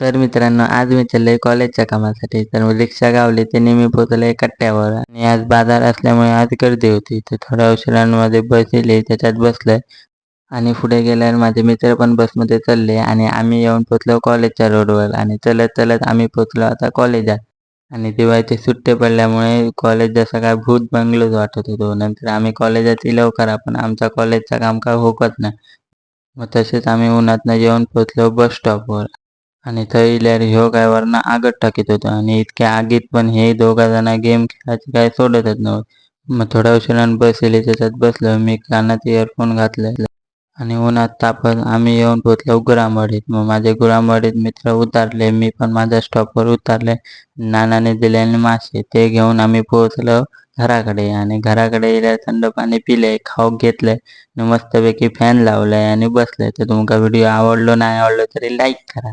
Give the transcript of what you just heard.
तर मित्रांनो, आज मी चाललोय कॉलेजच्या कामासाठी. तर रिक्षा गावली, ते मी पोहोचले कट्ट्यावर आणि आज बाजार असल्यामुळे आज गर्दी होती. तर थोड्या उशिरांमध्ये बस येली, त्याच्यात बसलोय आणि पुढे गेल्यावर माझे मित्र पण बसमध्ये चालले आणि आम्ही येऊन पोचलो कॉलेजच्या रोडवर आणि चलत चलत आम्ही पोचलो आता कॉलेजात. आणि दिवाळीचे सुट्टे पडल्यामुळे कॉलेज जसं काय भूत बंगलोच वाटत होतो. नंतर आम्ही कॉलेजात लवकर, पण आमचा कॉलेजचा काम काय होकत नाही. मग तसेच आम्ही उन्हातनं येऊन पोचलो बस स्टॉपवर आणि थंय इल्यार ह्यो काय वरनं आगत टाकीत होतो आणि इतक्या आगीत पण हे दोघा जण गेम खेळायचे काय सोडतच नव्हते. मग थोड्या उशिरानं बस येली, त्याच्यात बसलो. मी कानात इयरफोन घातले आणि उन्हात तापत आम्ही येऊन पोचलो गुरामवाडीत. मग माझे गुरामवाडीत मित्र उतारले, मी पण माझ्या स्टॉपवर उतारले. नानाने दिलेले मासे ते घेऊन आम्ही पोहोचलो घराकडे आणि घराकडे येल्यावर थंड पाणी पिले, खाऊक घेतले आणि मस्तपैकी फॅन लावलाय आणि बसले. तर तुमका व्हिडिओ आवडलो नाही आवडलो तरी लाईक करा.